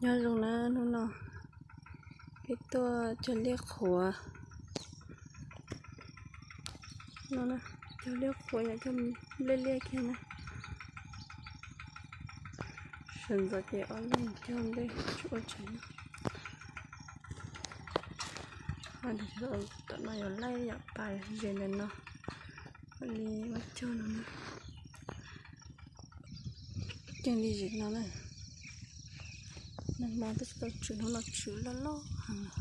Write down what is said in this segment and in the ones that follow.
Nyob zoo na, hnub no peb tuaj cog liaj qhuav no, cog liaj qhuav yom, cog nplej liaj kiag na. Sawv ntxov ces ob leeg cog nplej tsis ua tsev na. Tom no yuav laij yom, pas ze ntawm no, li ua cog no na. Ceeb li zim no na. Neeg no twb tsis tau tswm, hnub no tswm loj loj heev.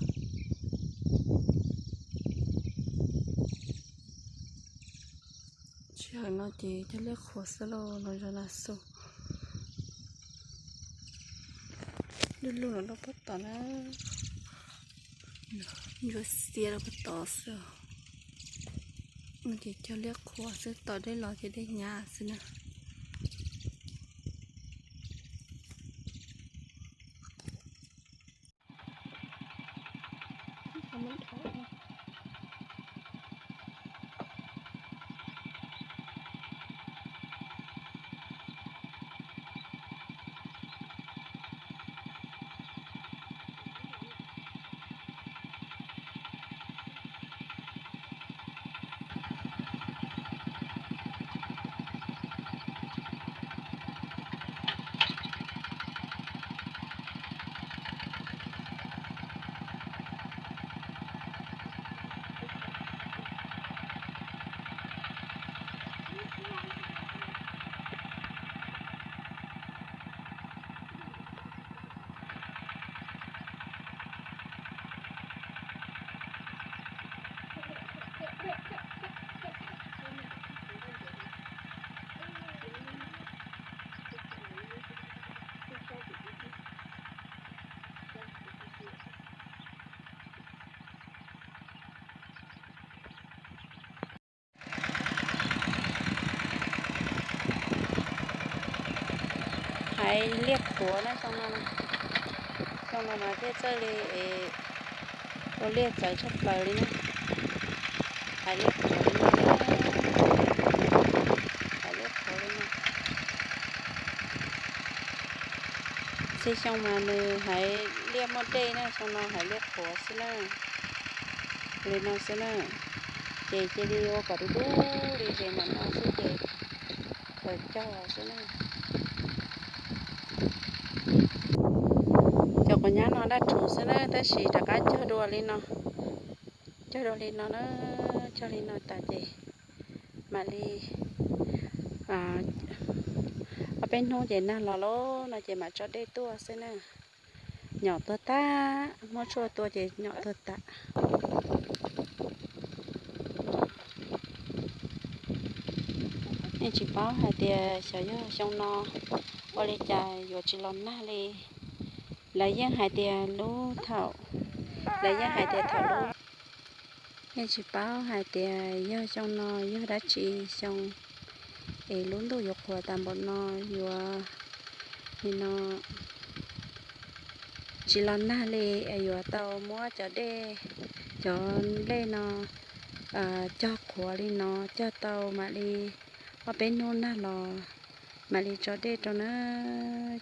Sij hawm no ces cog liaj qhuav xwb lauj, los zog na xu. Lub lug los rau puag tod na, ntsuab xiab rau puag tod xwb. No ces cog liaj qhuav xwb, tos dej los ces dej nyab xwb na. Hais liaj qhuav na, xyoo no, xyoo no mas thiaj txawj li es ua liaj txawv tshaj plaws li na. Hais liaj qhuav li no, hais liaj qhuav li no. Xib xyoo mas nws hais liaj muaj dej na, xyoo no hais liaj qhuav xwb na. Li no xwb na. Ces cia li ua kom dub dub li zem ntawm no xwb ces khaws cog xwb na. Cov quav nyab no daj rhuv xwb na, tab sis rov qab cog dua li no, cog dua li no na, cog li no tas ces mam li ob peb hnub ces nag los lawm no ces mam tso dej tuaj xwb na. Nyom tuag tag, muab tshuaj tua ces nyom tuag tag. Nej tsis paub hais tias xyov yog xyoo no ua li cas yuav tsis los nag li. Lawv yeej hais tias lub thaum, lawv yeej hais tias thaum lub, nej tsis paub hais tias yog xyoo no yog dab tsi xyoo es lub ntuj yuav qhuav tas npaum no, yuav li no tsis los nag li, yuav tau muab cov dej, cov nplej no cog qhuav li no, cog tau mam li ob peb hnub nag los mam li tso dej rau na.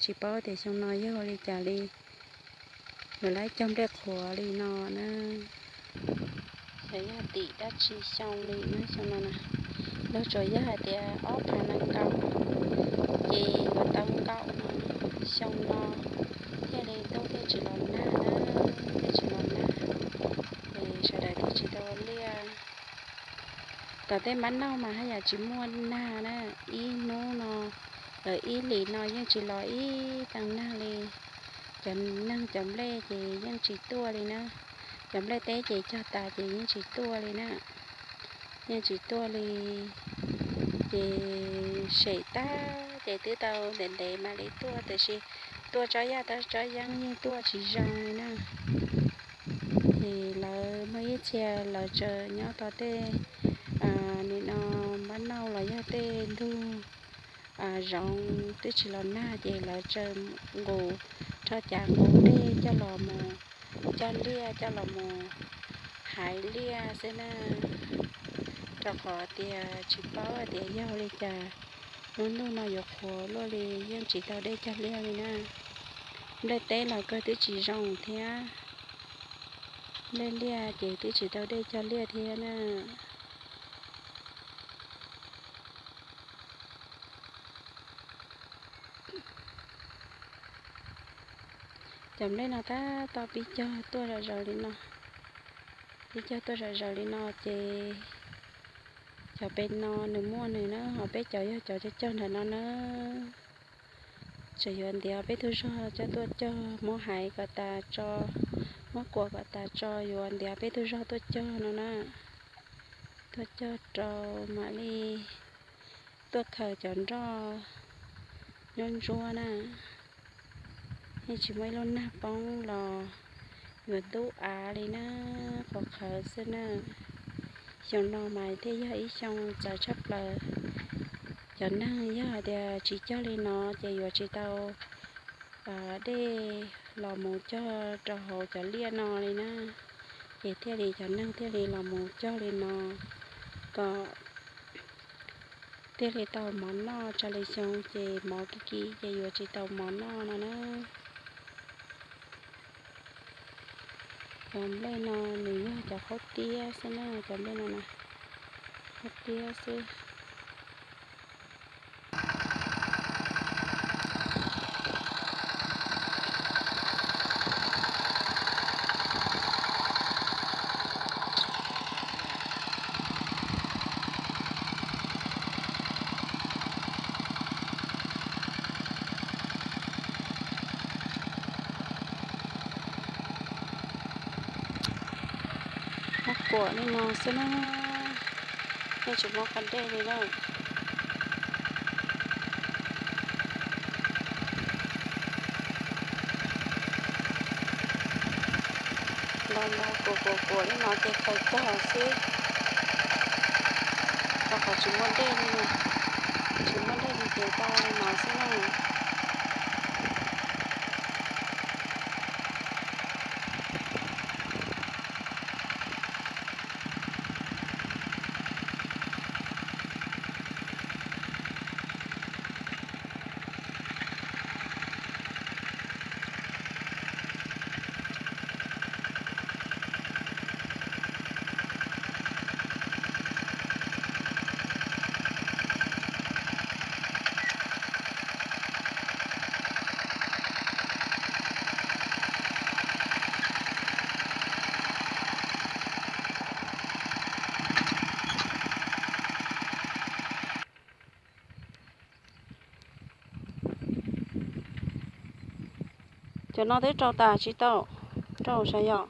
Tsis paub tias xyoo no yog ua li cas li, yuav lawv cog nplej qhuav li no na. Xyov yog tim dab tsi xyoo li na, xyoo no na, luag tsuas yog hais tias ob phav nees nkaum ces yuav tau nkaum no, xyoo no thiaj li ntuj thiaj tsis los nag na, thiaj tsis los nag, es sawv daws thiaj tsis tau ua liaj. Tom tej npab nauj mas haj yam tsis muaj nag na, ib hnub no, ib hlis no yeej tsis los ib tee nag li. Cov neeg cov nplej ces yeej tsis tuaj li na, cov nplej teb ces cog tas ces yeej tsis tuaj li na, yeej tsis tuaj li. Ces sem tag ces twb tau ntev ntev mam li tuaj, tiam sis tuaj tsob yaj tsob yeeb yeej tuaj tsis zoo li na. Ces lawv muaj ib txhia lawv tsaws nyob tau tej nim no npab nauj los yog tej ntug zoov twb tsis los nag ces lawv tsaws nqus, rho cav nqus dej coj los mus cog liaj, coj los mus haiv liaj xwb na, rau qhov tias tsis paub hais tias yog li cas lub ntuj no yuav qhuav luaj li yeej tsis tau dej cog liaj li na. Nplej teb los kawg twb tsis zoo thiab, nplej liaj ces twb tsis tau dej cog liaj thiab na. Cov nplej no tab tom pib cog tuaj zom zaws li no, pib cog tuaj zom zaws li no ces cov pem no nws muaj nws na, ho peb cov yog cov cog cog nram no na. Tseem yuav ntiav peb tug zog coj tuaj cog, muab hais kom tas tso, muab kuam kom tas tso, yuav ntiav peb tug zog tuaj cog no na. Tuaj cog rau mam li tuaj khaws cov nroj ntsuab ntsuab na. Yeej tsis muaj ib lub nag poob los yuav ntub av li na, qhuav qhawv xwb na. Xyoo no mas thiaj yog ib xyoo txawv tshaj plaws. Cov neeg yog hais tias tsis cog li no ces yuav tsis tau dej los mus cog rau hauv cov liaj no li na. Ces thiaj li cov neeg thiaj li los mus cog li no kom thiaj li tau mov noj. Tsam li xyoo ces mov kim kim ces yuav tsis tau mov noj no na. Cov nplej no nws yog cov khaub tiab xwb na, cov nplej no na, khaub tiab xwb. Muab kuam li no xwb na, yeej tsis muaj qab dej li na. Nta nta kuam kuam kuam li no ces khaws cog xwb, rau qhov tsis muaj dej li na, tsis muaj dej li ces tau li no xwb na. Cov no twb rau tas tsis tau, rau sav yom.